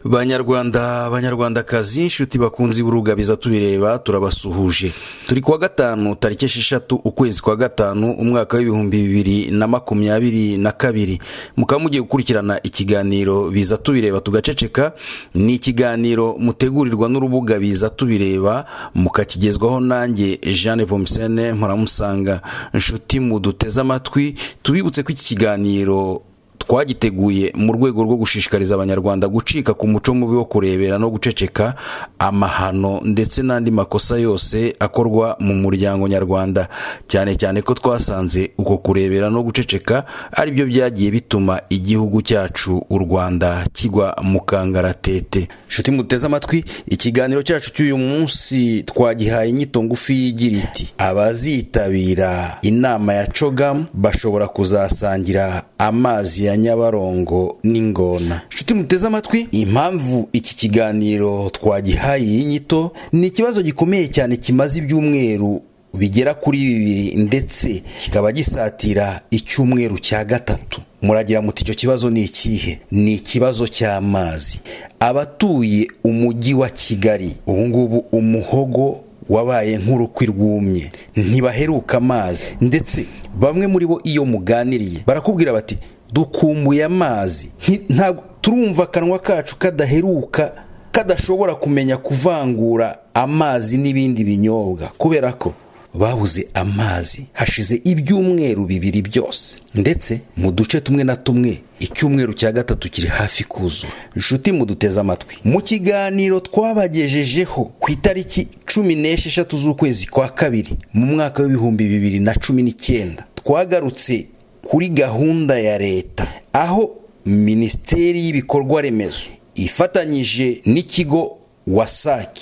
Banyarwanda, Banyarwandakazi, inshuti bakunze b'urugabiza tubireba, turabasuhuje. Turi kuwa gatanu, tariki 6 ukwezi kwa gatanu, umwaka w'2022. Mukaba mugiye gukurikirana ikiganiro Biza Tubireba Tugaceceka. Ni ikiganiro mutegurirwa n'urubuga Biza Tubireba, mukakigezwaho nanjye Jeanne Pomusene Mpuramusanga. Inshuti muduteze amatwi, tubibutse ko iki kiganiro twagiteguye mu rwego rwo gushishikariza Abanyarwanda gucika ku muco mubi wo kurebera no guceceka amahano ndetse n'andi makosa yose akorwa mu muryango nyarwanda, cyane cyane ko twasanze uko kurebera no guceceka ari byo byagiye bituma igihugu cyacu u Rwanda kigwa mu kangaratete. Inshuti muteze amatwi, ikiganiro cyacu cy'uyu munsi twagihaye inyito ngufi igira iti: "Abazitabira inama ya CHOGM bashobora kuzasangira amazi ya Nyabarongo n'ingona." Inshuti muteze amatwi, impamvu iki kiganiro twagihaye iyi nyito ni ikibazo gikomeye cyane kimaze ibyumweru bigera kuri 2, ndetse kikaba gisatira icyumweru cya gatatu. Muragira muti: "Icyo kibazo ni ikihe?" Ni ikibazo cy'amazi. Abatuye umujyi wa Kigali ubu ngubu umuhogo wabaye nk'urukwi rwumye, ntibaheruka amazi. Ndetse bamwe muri bo iyo muganiriye barakubwira bati: "Dukumbuye amazi, ntabwo turumva akanwa kacu kadaheruka, kadashobora kumenya kuvangura amazi n'ibindi binyobwa," kubera ko babuze amazi hashize ibyumweru 2 byose, ndetse mu duce tumwe na tumwe icyumweru cya gatatu kiri hafi kuzura. Inshuti muduteze amatwi, mu kiganiro twabagejejeho ku itariki 16 z'ukwezi kwa kabiri mu mwaka w'2019, twagarutse kuri gahunda ya leta aho Minisiteri y'Ibikorwa Remezo ifatanyije n'ikigo WASAC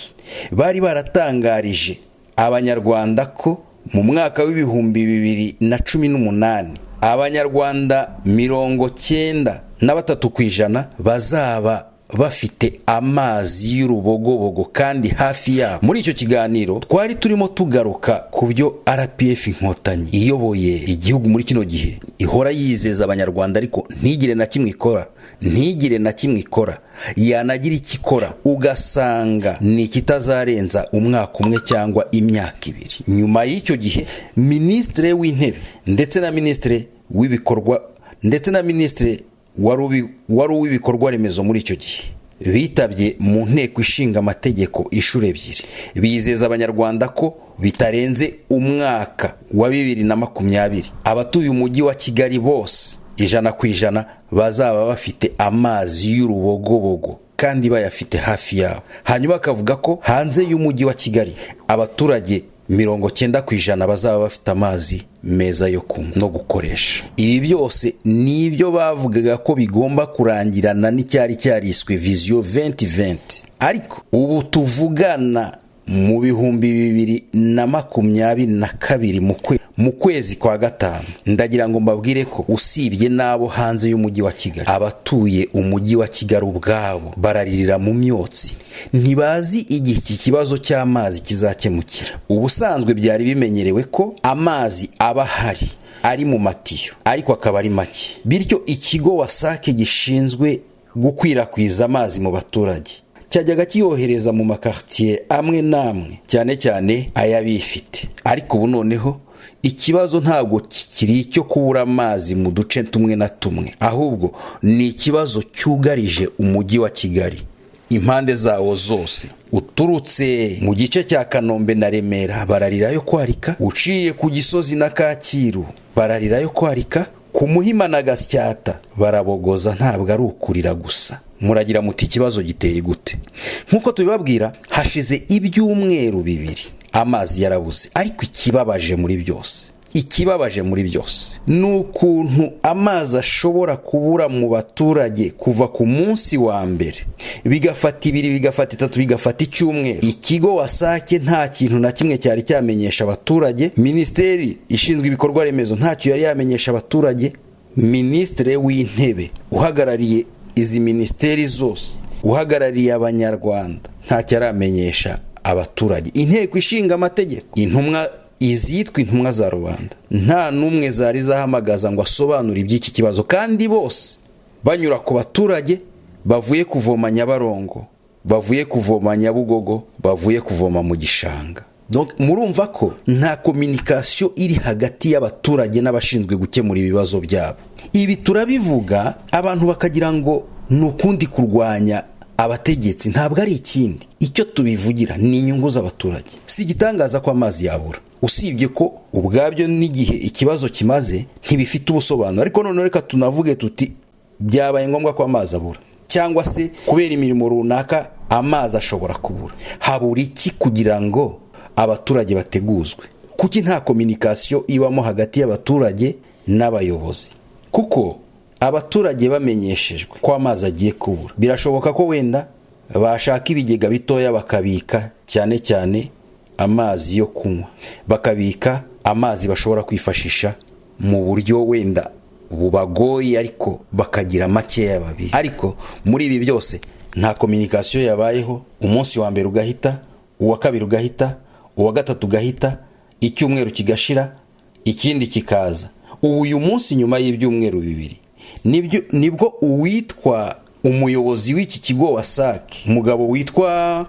bari baratangarije Abanyarwanda ko mu mwaka w'2018 Abanyarwanda 93% bazaba bafite amazi y'urubogobogo kandi hafi yabo. Muri icyo kiganiro twari turimo tugaruka ku byo RPF Inkotanyi iyoboye igihugu muri kino gihe ihora yizeza Abanyarwanda, ariko ntigire na kimwe ikora, ntigire na kimwe ikora. Yanagira icyo ikora ugasanga ni ikitazarenza umwaka umwe cyangwa imyaka 2. Nyuma y'icyo gihe, Minisitiri w'Intebe ndetse na Minisitiri w'ibikorwa ndetse na Minisitiri wari uw'ibikorwa remezo muri icyo gihe bitabye mu Nteko Ishinga Amategeko inshuro ebyiri, bizeza Abanyarwanda ko bitarenze umwaka wa 2020 abatuye umujyi wa Kigali bose 100% bazaba bafite amazi y'urubogobogo kandi bayafite hafi yabo. Hanyuma bakavuga ko hanze y'umujyi wa Kigali abaturage 90% bazaba bafite amazi meza yo kunywa no gukoresha. Ibi byose ni ibyo bavugaga ko bigomba kurangirana n'icyari cyariswe Vision 2020. Ariko ubu tuvugana, mu 2022, mu kwezi kwa gatanu, ndagira ngo mbabwire ko usibye n'abo hanze y'umujyi wa Kigali, abatuye umujyi wa Kigali ubwabo bararirira mu myotsi, ntibazi igihe iki kibazo cy'amazi kizakemukira. Ubusanzwe byari bimenyerewe ko amazi aba ahari ari mu matiyo, ariko akaba ari make. Bityo ikigo WASAC gishinzwe gukwirakwiza amazi mu baturage cyajyaga kiyohereza mu makaritiye amwe n'amwe, cyane cyane ay'abifite. Ariko ubu noneho ikibazo ntabwo kikiri icyo kubura amazi mu duce tumwe na tumwe, ahubwo ni ikibazo cyugarije umujyi wa Kigali impande zawo zose. Uturutse mu gice cya Kanombe na Remera bararirayo kwarika, uciye ku Gisozi na Kacyiru bararirayo kwarika, ku Muhima na Gasyata barabogoza, ntabwo ari ukurira gusa. Muragira muti: "Ikibazo giteye gute?" Nk'uko tubibabwira, hashize ibyumweru 2 amazi yarabuze. Ariko ikibabaje muri byose, ikibabaje muri byose ni ukuntu amazi ashobora kubura mu baturage kuva ku munsi wa mbere, bigafata 2, bigafata 3, bigafata icyumweru, ikigo WASAC nta kintu na kimwe cyari cyamenyesha abaturage, Minisiteri ishinzwe ibikorwa remezo ntacyo yari yamenyesha abaturage, Minisitiri w'Intebe uhagarariye izi minisiteri zose, uhagarariye Abanyarwanda, ntacyo aramenyesha abaturage, Inteko Ishinga Amategeko, intumwa, izitwa intumwa za rubanda, nta n'umwe zari zahamagaza ngo asobanure iby'iki kibazo, kandi bose banyura ku baturage. Bavuye kuvoma Nyabarongo, bavuye kuvoma Nyabugogo, bavuye kuvoma mu gishanga. Donc murumva ko nta communication iri hagati y'abaturage n'abashinzwe gukemura ibibazo byabo. Ibi turabivuga abantu bakagira ngo ni ukundi kurwanya abategetsi, ntabwo ari ikindi. Icyo tubivugira ni inyungu z'abaturage. Si igitangaza ko amazi yabura, usibye ko ubwabyo n'igihe ikibazo kimaze ntibifite ubusobanuro. Ariko noneho reka tunavuge tuti byabaye ngombwa ko amazi abura, cyangwa se kubera imirimo runaka amazi ashobora kubura. Habura iki kugira ngo abaturage bateguzwe? Kuki nta communication ibamo hagati y'abaturage n'abayobozi? Kuko abaturage bamenyeshejwe ko amazi agiye kubura, birashoboka ko wenda bashaka ibigega bitoya bakabika cyane cyane amazi yo kunywa, bakabika amazi bashobora kwifashisha mu buryo wenda bubagoye, ariko bakagira makeya babiri. Ariko muri ibi byose nta communication yabayeho. Umunsi wa mbere ugahita, uwa kabiri ugahita, uwa gatatu ugahita, icyumweru kigashira, ikindi kikaza. Ubu uyu munsi nyuma y'ibyumweru 2 nibwo uwitwa umuyobozi w'iki kigo WASAC, umugabo witwa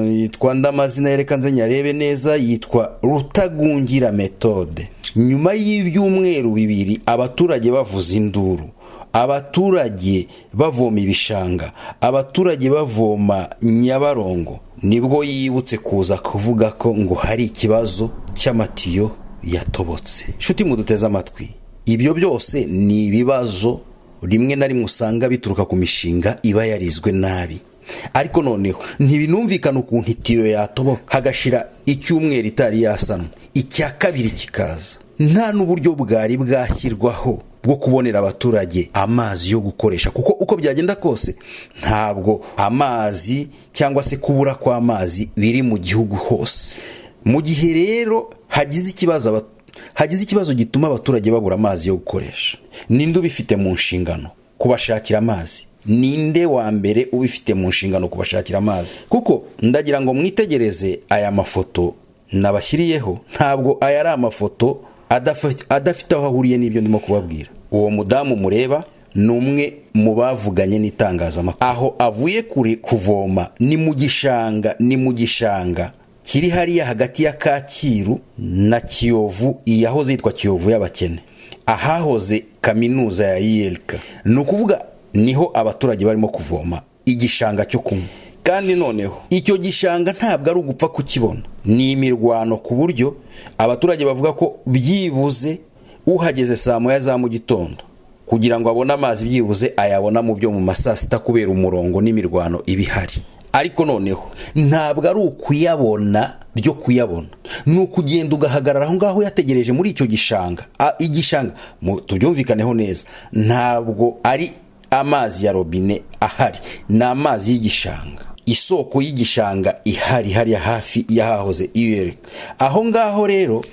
yitwa ndamazina, yereka nze nyarebe neza, yitwa Rutagungira Methode. Nyuma y'ibyumweru 2 abaturage bavuza induru, abaturage bavoma ibishanga, abaturage bavoma Nyabarongo, nibwo yibutse kuza kuvuga ko ngo hari ikibazo cy'amatiyo yatobotse. Nshuti muduteze amatwi, ibyo byose ni ibibazo rimwe na rimwe usanga bituruka ku mishinga iba yarizwe nabi. Ariko noneho ntibinumvikana ukuntu itiyo yatoboka hagashira icyumweru itari yasanwa, icya kabiri kikaza, nta n'uburyo bwari bwashyirwaho bwo kubonera abaturage amazi yo gukoresha. Kuko uko byagenda kose ntabwo amazi cyangwa se kubura kw'amazi biri mu gihugu hose. Mu gihe rero hagize ikibazo gituma abaturage babura amazi yo gukoresha, ninde ubifite mu nshingano kubashakira amazi? Ninde wa mbere ubifite mu nshingano kubashakira amazi? Kuko ndagira ngo mwitegereze aya mafoto nabashyiriyeho, ntabwo aya ari amafoto adafite aho ahuriye n'ibyo ndimo kubabwira. Uwo mudamu mureba ni umwe mu bavuganye n'itangazamakuru. Aho avuye kure kuvoma ni mu gishanga, ni mu gishanga kiri hariya hagati ya Kacyiru na Kiyovu, iyahoze yitwa Kiyovu y'abakene, ahahoze kaminuza ya ULK. Ni ukuvuga niho abaturage barimo kuvoma igishanga cyo kunywa. Kandi noneho icyo gishanga ntabwo ari ugupfa kukibona, ni imirwano, ku buryo abaturage bavuga ko byibuze uhageze saa 1 za mu gitondo kugira ngo abone amazi, byibuze ayabona mu byo mu ma saa 6, kubera umurongo n'imirwano iba ihari. Ariko noneho ntabwo ari ukuyabona byo kuyabona, ni ukugenda ugahagarara aho ngaho uyategereje muri icyo gishanga. Igishanga, tubyumvikaneho neza, ntabwo ari amazi ya robine ahari, ni amazi y'igishanga, isoko y'igishanga ihari hariya hafi y'ahahoze ULK. Aho ngaho rero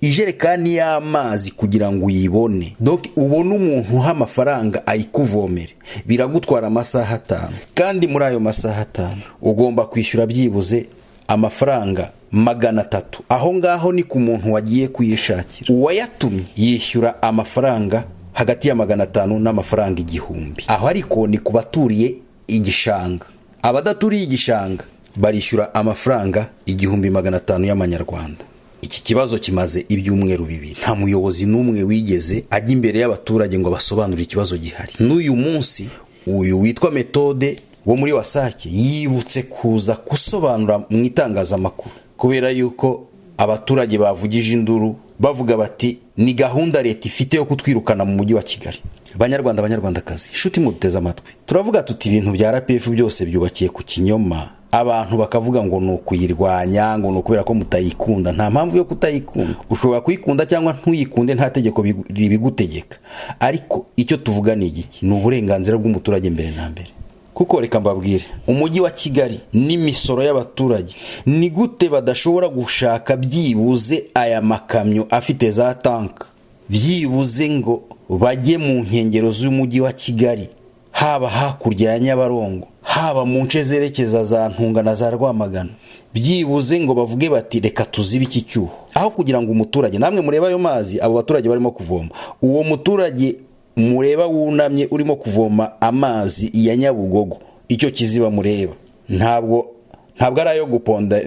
ijerekani y'amazi kugira ngo uyibone, donc ubone umuntu uha amafaranga ayikuvomere, biragutwara amasaha 5. Kandi muri ayo masaha 5 ugomba kwishyura byibuze amafaranga 300. Aho ngaho ni ku muntu wagiye kuyishakira. Uwayatumye yishyura amafaranga hagati ya 500 n'amafaranga 1000. Aho ariko ni ku baturiye igishanga. Abadaturiye igishanga barishyura amafaranga 1500 y'amanyarwanda. Iki kibazo kimaze ibyumweru 2, nta muyobozi n'umwe wigeze ajya imbere y'abaturage ngo basobanure ikibazo gihari. N'uyu munsi uyu witwa Methode wo muri WASAC yibutse kuza gusobanura mu itangazamakuru, kubera yuko abaturage bavugije induru bavuga bati ni gahunda leta ifite yo kutwirukana mu mujyi wa Kigali. Banyarwanda, banyarwandakazi, inshuti muduteze amatwi, turavuga tuti ibintu bya RPF byose byubakiye ku kinyoma. Abantu bakavuga ngo ni ukuyirwanya, ngo ni ukubera ko mutayikunda. Nta mpamvu yo kutayikunda, ushobora kuyikunda cyangwa ntuyikunde, nta tegeko ribigutegeka. Ariko icyo tuvuga ni igiki? Ni uburenganzira bw'umuturage mbere na mbere. Kuko reka mbabwire, umujyi wa Kigali n'imisoro y'abaturage, ni gute badashobora gushaka byibuze aya makamyo afite za tanka, byibuze ngo bajye mu nkengero z'umujyi wa Kigali, haba hakurya ya Nyabarongo, haba mu nce zerekeza za Ntunga na za Rwamagana, byibuze ngo bavuge bati reka tuzibe iki cyuho, aho kugira ngo umuturage, namwe murebe ayo mazi abo baturage barimo kuvoma, uwo muturage Mureba wunamye urimo kuvoma amazi ya Nyabugogo, icyo kiziba mureba ntabwo ari ayo guponda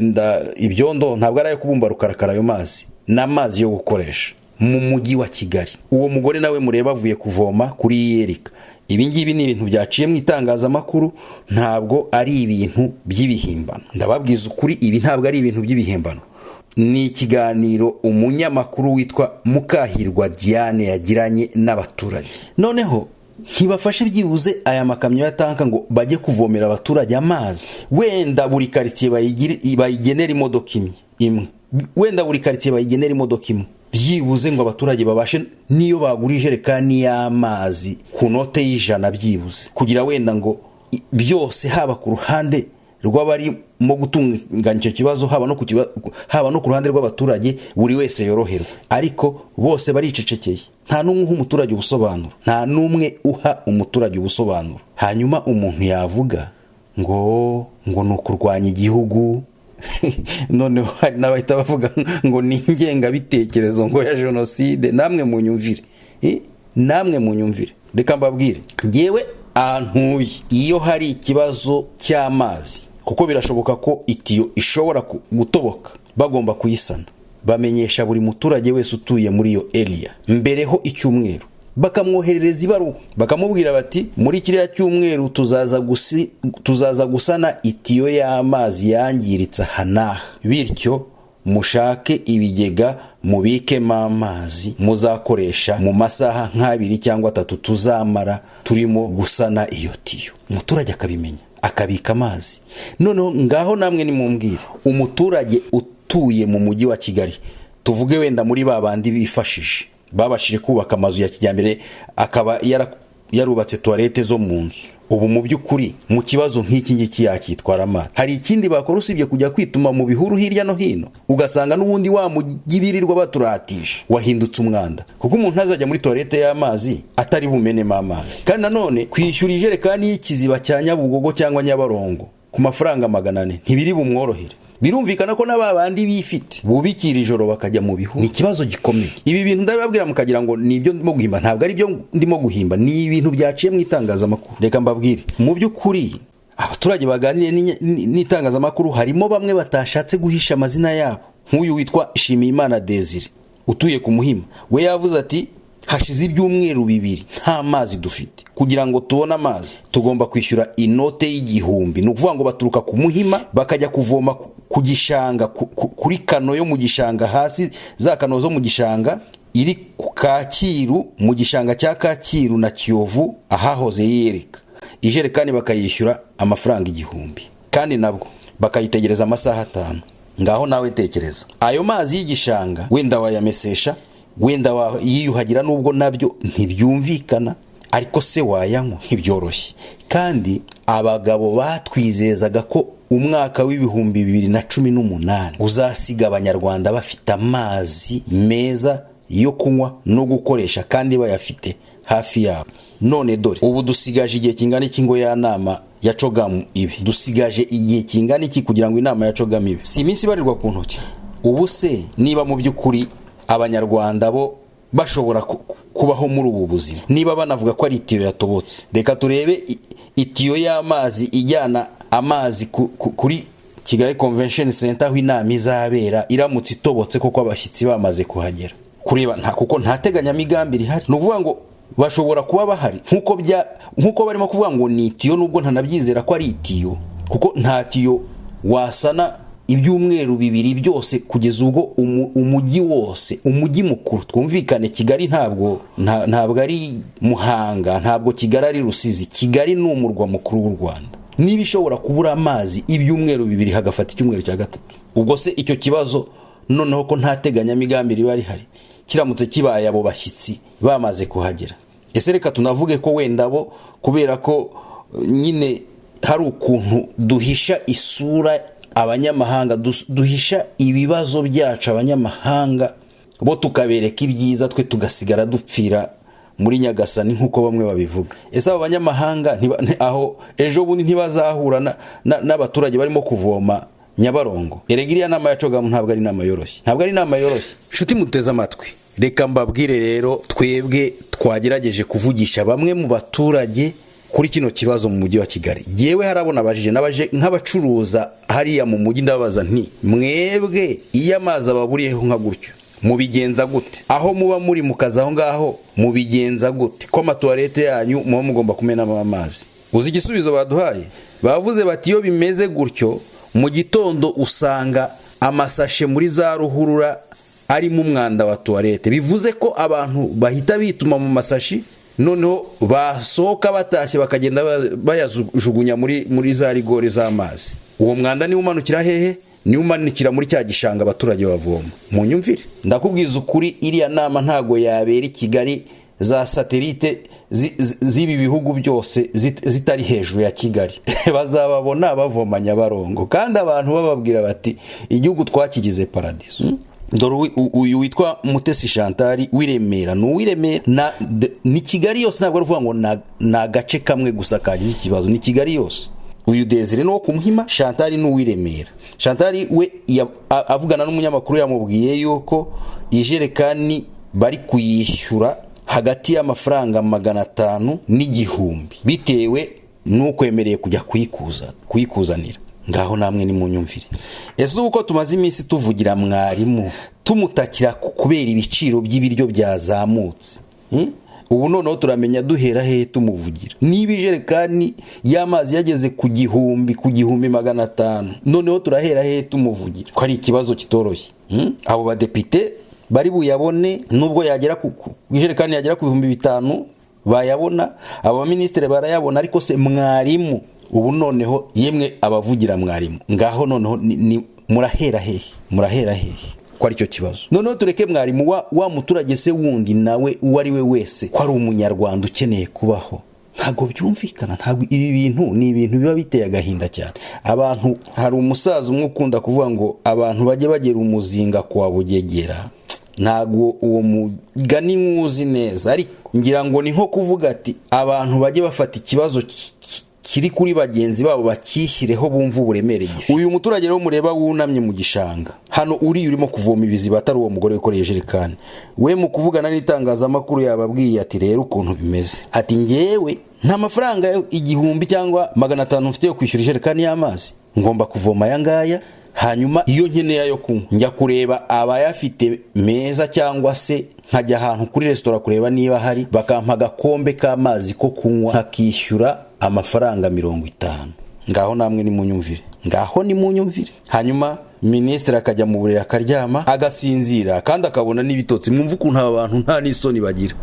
ibyondo, ntabwo ari ayo kubumba rukarakara. Ayo mazi ni amazi yo gukoresha mu mujyi wa Kigali. Uwo mugore nawe mureba avuye kuvoma kuri yerika. Ibi ngibi ni ibintu byaciye mu itangazamakuru, ntabwo ari ibintu by'ibihimbano. Ndababwiza ukuri, ibi ntabwo ari ibintu by'ibihimbano. Ni ikiganiro umunyamakuru witwa Mukahirwa Diane yagiranye n'abaturage. Noneho ntibafashe byibuze aya makamyo ya tanka ngo bajye kuvomera abaturage amazi. Wenda buri karitsiye bayigenera imodoka imwe imwe, wenda buri karitsiye bayigenera imodoka imwe byibuze, ngo abaturage babashe, niyo bagura ijerekani y'amazi ku note y'100 byibuze, kugira wenda ngo byose, haba ku ruhande rw'abarimo gutunganya icyo kibazo, haba no ku ruhande rw'abaturage, buri wese yoroherwa. Ariko bose baricecekeye, nta n'umwe uha umuturage ubusobanuro, nta n'umwe uha umuturage ubusobanuro. Hanyuma umuntu yavuga ngo ni ukurwanya igihugu. Noneho hari n'abahita bavuga ngo ni ingengabitekerezo ngo ya jenoside. Namwe munyumvire, namwe munyumvire. Reka mbabwire, ngewe ahantu ntuye, iyo hari ikibazo cy'amazi, kuko birashoboka ko itiyo ishobora gutoboka bagomba kuyisana, bamenyesha buri muturage wese utuye muri iyo area mbereho icyumweru, bakamwoherereza ibaruwa, bakamubwira bati: "Muri kiriya cyumweru tuzaza gusana itiyo y'amazi yangiritse aha n'aha, bityo mushake ibigega mubikemo amazi muzakoresha mu masaha nk'2 cyangwa 3 tuzamara turimo gusana iyo tiyo." Umuturage akabimenya, akabika amazi. Noneho ngaho namwe nimumbwire, umuturage utuye mu mujyi wa Kigali, tuvuge wenda muri ba bandi bifashije, babashije kubaka amazu ya kijyambere, akaba yarubatse toilette zo mu nzu, ubu mu by'ukuri mu kibazo nk'iki ngiki yakitwara amazi? Hari ikindi bakora usibye kujya kwituma mu bihuru hirya no hino, ugasanga n'ubundi wa mujyi birirwa baturatisha wahindutse umwanda, kuko umuntu azajya muri toilette y'amazi atari bumenemo amazi? Kandi nanone kwishyura ijerekani y'ikiziba cya Nyabugogo cyangwa Nyabarongo ku mafaranga 400 ntibiri bumworohere. Birumvikana ko na ba bandi bifite bubikira ijoro bakajya mu bihuru. Ni ikibazo gikomeye. Ibi bintu ndabibabwira mukagira ngo ni ibyo ndimo guhimba. Ntabwo ari ibyo ndimo guhimba, ni ibintu byaciye mu itangazamakuru. Reka mbabwire, mu by'ukuri abaturage baganiriye n'itangazamakuru, harimo bamwe batashatse guhisha amazina yabo, nk'uyu witwa Shimiyimana Desire utuye ku Muhima. We yavuze ati: "Hashize ibyumweru 2 nta mazi dufite. Kugira ngo tubone amazi tugomba kwishyura inote y'1000." Ni ukuvuga ngo baturuka ku Muhima bakajya kuvoma ku gishanga, kuri kano yo mu gishanga hasi, za kano zo mu gishanga iri ku Kacyiru, mu gishanga cya Kacyiru na Kiyovu ahahoze yereka, ijerekani bakayishyura amafaranga 1000, kandi nabwo bakayitegereza amasaha 5. Ngaho nawe tekereza, ayo mazi y'igishanga wenda wayamesesha, wenda wayiyuhagira, nubwo nabyo ntibyumvikana, ariko se wayanywa? Ntibyoroshye. Kandi abagabo batwizezaga ko umwaka w'2018 uzasiga Abanyarwanda bafite amazi meza yo kunywa no gukoresha, kandi bayafite hafi yabo. None dore ubu dusigaje igihe kingana iki ngo ya nama ya CHOGM ibe? Dusigaje igihe kingana iki kugira ngo inama ya CHOGM ibe? Si iminsi ibarirwa ku ntoki. Ubu se niba mu by'ukuri Abanyarwanda bo bashobora kubaho muri ubu buzima, niba banavuga ko ari itiyo yatobotse, reka turebe itiyo y'amazi ijyana amazi kuri Kigali Convention Center aho inama izabera, iramutse itobotse koko abashyitsi bamaze kuhagera, kureba nta, kuko nta teganyamigambi rihari. Ni ukuvuga ngo bashobora kuba bahari nk'uko barimo kuvuga ngo ni itiyo, nubwo ntanabyizera ko ari itiyo, kuko nta tiyo wasana ibyumweru 2 byose kugeza ubwo umujyi wose, umujyi mukuru, twumvikane, Kigali ntabwo ari Muhanga, ntabwo Kigali ari Rusizi, Kigali ni umurwa mukuru w'u Rwanda. Niba ishobora kubura amazi ibyumweru 2, hagafata icyumweru cya gatatu, ubwo se icyo kibazo noneho ko nta teganyamigambi riba rihari, kiramutse kibaye abo bashyitsi bamaze kuhagera? Ese reka tunavuge ko wenda bo, kubera ko nyine hari ukuntu duhisha isura abanyamahanga, duhisha ibibazo byacu abanyamahanga, bo tukabereka ibyiza, twe tugasigara dupfira muri Nyagasani nk'uko bamwe babivuga. Ese abo banyamahanga aho ejo bundi ntibazahura n'abaturage barimo kuvoma Nyabarongo? Erega iriya nama ya CHOGM ntabwo ari inama yoroshye, ntabwo ari inama yoroshye. Nshuti muteze amatwi, Reka mbabwire rero, twebwe twagerageje kuvugisha bamwe mu baturage kuri kino kibazo mu mujyi wa Kigali. Yewe, harabona abajije n'abaje nk'abacuruza hariya mu mujyi, ndababaza nti: "Mwebwe iyo amazi ababuriyeho nka gutyo mubigenza gute? Aho muba muri mu kazi aho ngaho mubigenza gute, ko amatuwarete yanyu muba mugomba kumenamo amazi?" Uzi igisubizo baduhaye? Bavuze bati: "Iyo bimeze gutyo, mu gitondo usanga amasashe muri za ruhurura arimo umwanda wa tuwarete." Bivuze ko abantu bahita bituma mu masashi, noneho basohoka batashye bakagenda bayajugunya muri za rigori z'amazi. Uwo mwanda niwo umanukira hehe? Niwo umanukira muri cya gishanga abaturage bavoma. Mu nyumvire, ndakubwiza ukuri, iriya nama ntago yabera i Kigali za satellite z'ibi bihugu byose zitari hejuru ya Kigali. Bazababona bavoma Nyabarongo, kandi abantu bababwira bati: "Igihugu twakigize paradiso." Dore uyu witwa Mutesi Chantal w'Iremera, ni uw'Iremera. Ni Kigali yose, ntabwo ari ukuvuga ngo ni agace kamwe gusa kagize ikibazo, ni Kigali yose. Uyu Desire ni uwo ku Muhima, Chantal ni uw'Iremera. Chantal we avugana n'umunyamakuru yamubwiye yuko ijerekani bari kuyishyura hagati y'amafaranga 500 n'1000, bitewe n'ukwemereye kujya kuyikuzanira. Ngaho namwe ni munyumvire. Ese uko tumaze iminsi tuvugira mwarimu, tumutakira kubera ibiciro by'ibiryo byazamutse, ubu noneho turamenya duhera hehe tumuvugira? Niba ijerekani y'amazi yageze ku 1000, ku 1500, noneho turahera hehe tumuvugira ko ari ikibazo kitoroshye? Abo badepite bari buyabone, nubwo yagera ku ijerekani yagera ku 5000 bayabona, abo baminisitiri barayabona, ariko se mwarimu ubu noneho, yemwe abavugira mwarimu, ngaho noneho ni murahera hehe? Murahera hehe ko aricyo kibazo? Noneho tureke mwarimu, wa muturage se wundi nawe uwo ari we wese, ko ari umunyarwanda ukeneye kubaho? Ntabwo byumvikana, ntabwo ibi bintu ni ibintu biba biteye agahinda cyane. Abantu, hari umusaza umwe ukunda kuvuga ngo abantu bajye bagera umuzinga kwa Bugegera. Ntabwo uwo mugani nywuzi neza, ariko ngira ngo ni nko kuvuga ati abantu bajye bafata ikibazo kiri kuri bagenzi babo bakishyireho, bumva uburemere gifite. Uyu muturage rero mureba wunamye mu gishanga hano, uriya urimo kuvoma ibiziba, atari uwo mugore wikoreye ijerekani, we mu kuvugana n'itangazamakuru yababwiye ati: "Rero ukuntu bimeze," ati, "ngewe nta mafaranga 1000 cyangwa 500 mfite yo kwishyura ijerekani y'amazi, ngomba kuvoma aya ngaya. Hanyuma iyo nkeneye ayo kunywa njya kureba abayafite meza, cyangwa se nkajya ahantu kuri resitora kureba niba hari, bakampa agakombe k'amazi ko kunywa, nkakishyura amafaranga 50." Ngaho namwe nimunyumvire, ngaho nimunyumvire. Hanyuma minisitiri akajya mu buriri akaryama agasinzira, kandi akabona n'ibitotsi. Mwumva ukuntu aba bantu nta n'isoni bagira.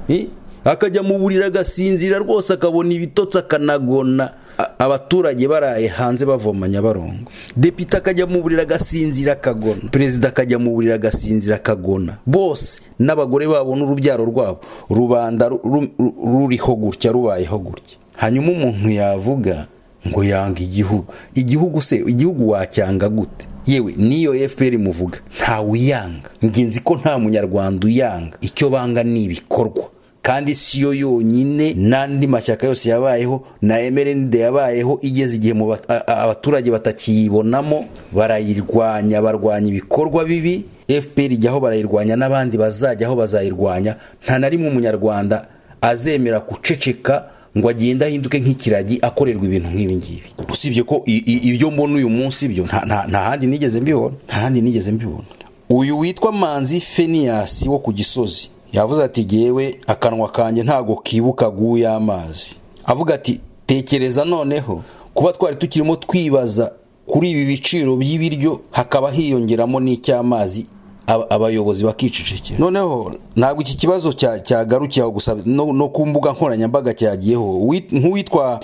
Akajya mu buriri agasinzira rwose, akabona ibitotsi, akanagona, abaturage baraye hanze bavoma Nyabarongo. Depite akajya mu buriri agasinzira akagona, perezida akajya mu buriri agasinzira akagona, bose n'abagore babo n'urubyaro rwabo, rubanda ruriho gutya, rubayeho gutya. Hanyuma umuntu yavuga ngo yanga igihugu. Igihugu se, igihugu wacyanga gute? Yewe, n'iyo FPR muvuga ntawe uyanga. Ngenzi ko nta munyarwanda uyanga. Icyo banga ni ibikorwa, kandi si yo yonyine, n'andi mashyaka yose yabayeho, na MRND yabayeho, igeze igihe mu abaturage batakiyibonamo barayirwanya, barwanya ibikorwa bibi. FPR ijyaho barayirwanya, n'abandi bazajyaho bazayirwanya. Nta na rimwe umunyarwanda azemera guceceka ngo agende ahinduke nk'ikiragi akorerwa ibintu nk'ibi ngibi. Usibye ko ibyo mbona uyu munsi byo nta handi nigeze mbibona, nta handi nigeze mbibona. Uyu witwa Manzi Feniyasi wo ku Gisozi yavuze ati: "Gewe akanwa kanjye ntago kibuka guya amazi." Avuga ati: "Tekereza noneho kuba twari tukirimo twibaza kuri ibi biciro by'ibiryo, hakaba hiyongeramo n'icy'amazi, abayobozi bakicecekera." Noneho ntabwo iki kibazo cyagarukiye aho gusa, no ku mbuga nkoranyambaga cyagiyeho. Nk'uwitwa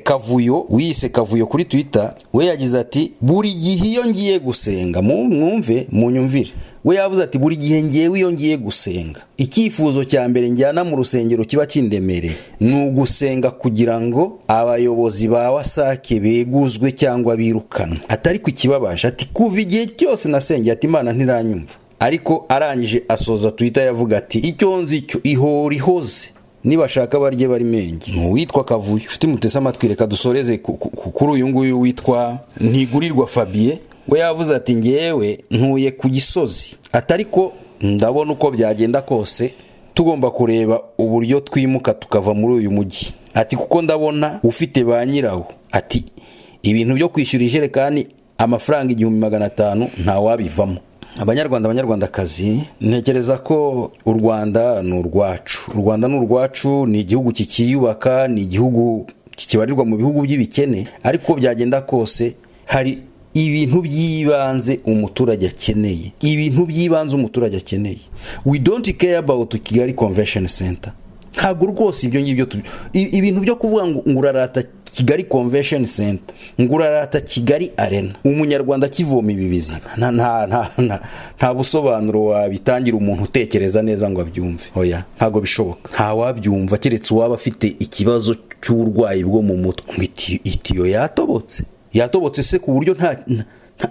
Kavuyo, wiyise Kavuyo kuri Twitter, we yagize ati: "Buri gihe iyo ngiye gusenga," mwumve, munyumvire, we yavuze ati: "Buri gihe ngewe iyo ngiye gusenga, icyifuzo cya mbere njyana mu rusengero kiba kindemereye ni ugusenga kugira ngo abayobozi ba WASAC beguzwe cyangwa birukanwe." Atari ku kibabaje, ati: "Kuva igihe cyose nasengeye," ati, "Imana ntiranyumva." Ariko arangije asoza Twitter yavuga ati: "Icyo nzi cyo ihora ihoze, nibashaka barye bari menge." Ni uwitwa Kavuyo. Nshuti mutese amatwi, reka dusoreze kuri uyu nguyu witwa Ntigurirwa Fabien. We yavuze ati: "Ngewe ntuye ku Gisozi," atari ko Ndabona uko byagenda kose tugomba kureba uburyo twimuka tukava muri uyu mujyi." Ati: "Kuko ndabona ufite ba nyirawo." Ati: "Ibintu byo kwishyura ijerekani amafaranga 1500 ntawabivamo." Abanyarwanda, abanyarwandakazi, ntekereza ko u Rwanda ni urwacu. U Rwanda ni urwacu, ni igihugu kikiyubaka, ni igihugu kikibarirwa mu bihugu by'ibikene, ariko byagenda kose hari ibintu by'ibanze umuturage akeneye, ibintu by'ibanze umuturage akeneye. We don't care about Kigali Convention Center. Ntabwo rwose ibyo ngibyo, ibintu byo kuvuga ngo urarata Kigali Convention Center, ngo urarata Kigali Arena, umunyarwanda akivoma ibi biziba, nta busobanuro wabitangira umuntu utekereza neza ngo abyumve. Oya, ntabwo bishoboka, nta wabyumva keretse uwaba afite ikibazo cy'uburwayi bwo mu mutwe. Ngo itiyo yatobotse, yatobotse se ku buryo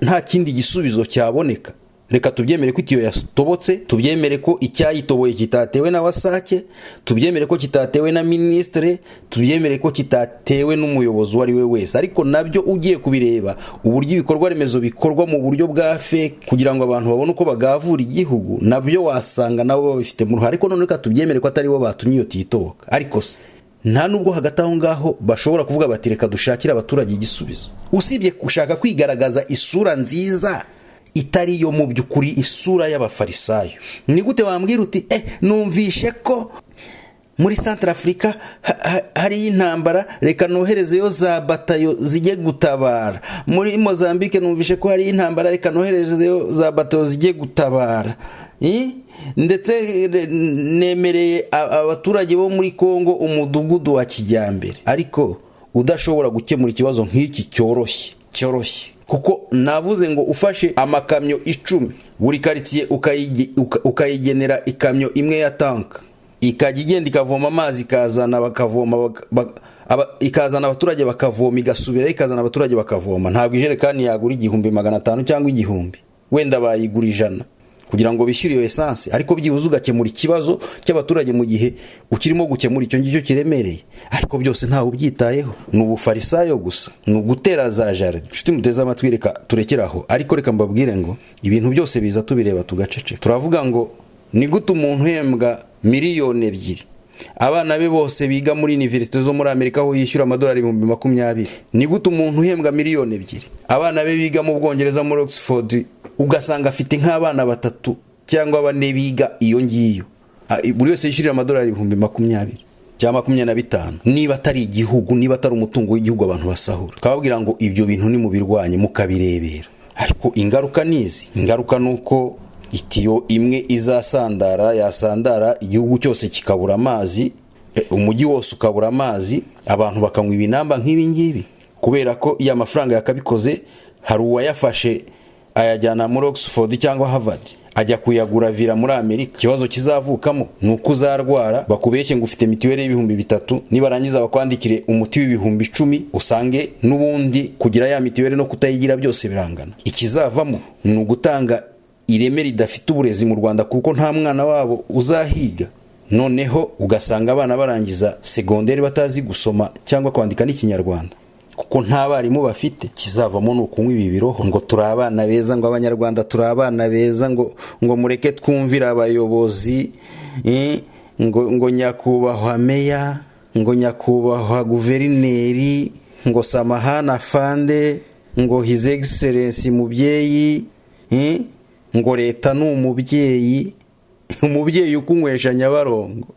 nta kindi gisubizo cyaboneka? Reka tubyemere ko itiyo yatobotse, tubyemere ko icyayitoboye kitatewe na WASAC, tubyemere ko kitatewe na minisitire, tubyemere ko kitatewe n'umuyobozi uwo ari we wese. Ariko nabyo ugiye kubireba, uburyo ibikorwa remezo bikorwa mu buryo bwa fake kugira ngo abantu babone uko bagavura igihugu, nabyo wasanga nabo babifitemo uruhare. Ariko none reka tubyemere ko atari bo batumye iyo tiyo itoboka. Ariko se nta nubwo hagati aho ngaho bashobora kuvuga bati: "Reka dushakire abaturage igisubizo"? Usibye gushaka kwigaragaza isura nziza itari yo mu by'ukuri, isura y'abafarisayo. Ni gute wambwira uti: "Numvishe ko muri Santara Afurika hariyo intambara, reka noherezeyo za batayo zijye gutabara. Muri Mozambique numvishe ko hariyo intambara, reka noherezeyo za batayo zijye gutabara. Ndetse nemereye abaturage bo muri Congo umudugudu wa kijyambere," ariko udashobora gukemura ikibazo nk'iki cyoroshye, cyoroshye, kuko navuze ngo ufashe amakamyo 10, buri karitsiye ukayigenera ikamyo imwe ya tanka, ikajya igenda ikavoma amazi, ikazana, bakavoma, ikazana, abaturage bakavoma, igasubirayo, ikazana, abaturage bakavoma, ntabwo ijerekani yagura 1500 cyangwa 1000. Wenda bayigura 100 kugira ngo bishyure iyo esanse, ariko byibuze ugakemura ikibazo cy'abaturage mu gihe ukirimo gukemura icyo ngicyo kiremereye. Ariko byose ntawe ubyitayeho, ni ubufarisayo gusa, ni ugutera za jardin. Inshuti muteze amatwi, reka turekere aho. Ariko reka mbabwire ngo ibintu byose biza tubireba tugacece. Turavuga ngo ni gute umuntu uhembwa 2 miliyoni, abana be bose biga muri université zo muri Amerika aho yishyura amadolari 20,000? Ni gute umuntu uhembwa 2 miliyoni, abana be biga mu Bwongereza muri Oxford, ugasanga afite nk'abana batatu cyangwa bane biga iyo ngiyo, buri wese yishyurira amadolari 20,000 cyangwa 25, niba atari igihugu, niba atari umutungo w'igihugu abantu basahura? Tukababwira ngo ibyo bintu nimubirwanye, mukabirebera. Ariko ingaruka ni izi. Ingaruka ni uko itiyo imwe izasandara, yasandara igihugu cyose kikabura amazi, umujyi wose ukabura amazi, abantu bakanywa ibinamba nk'ibi ngibi, kubera ko iyo amafaranga yakabikoze hari uwayafashe ayajyana muri Oxford cyangwa Harvard, ajya kuyagura villa muri Amerika. Ikibazo kizavukamo ni uko uzarwara, bakubeshye ngo ufite mituweli y'3000, nibarangiza bakwandikire umuti w'10,000, usange n'ubundi kugira ya mituweli no kutayigira byose birangana. Ikizavamo ni ugutanga ireme ridafite uburezi mu Rwanda, kuko nta mwana wabo uzahiga. Noneho ugasanga abana barangiza segonderi batazi gusoma cyangwa kwandika n'ikinyarwanda, kuko nta barimu bafite. Kizavamo ni ukunywa ibi biroho, ngo turi abana beza, ngo Abanyarwanda turi abana beza, ngo mureke twumvire abayobozi, ngo nyakubahwa meya, ngo nyakubahwa guverineri, ngo samahani afande, ngo His Excellence mubyeyi, ngo leta ni umubyeyi. Umubyeyi ukunywesha Nyabarongo,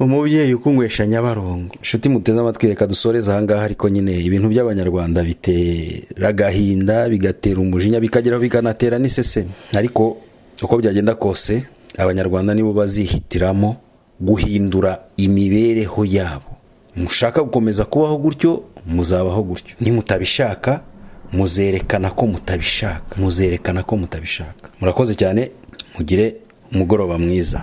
umubyeyi ukunywesha Nyabarongo. Inshuti muteze amatwi, reka dusoreze ahangaha. Ariko nyine ibintu by'Abanyarwanda bitera agahinda, bigatera umujinya, bikageraho bikanatera n'isesemi. Ariko uko byagenda kose, Abanyarwanda nibo bazihitiramo guhindura imibereho yabo. Mushaka gukomeza kubaho gutyo, muzabaho gutyo. Nimutabishaka, muzerekana ko mutabishaka, muzerekana ko mutabishaka. Murakoze cyane, mugire umugoroba mwiza.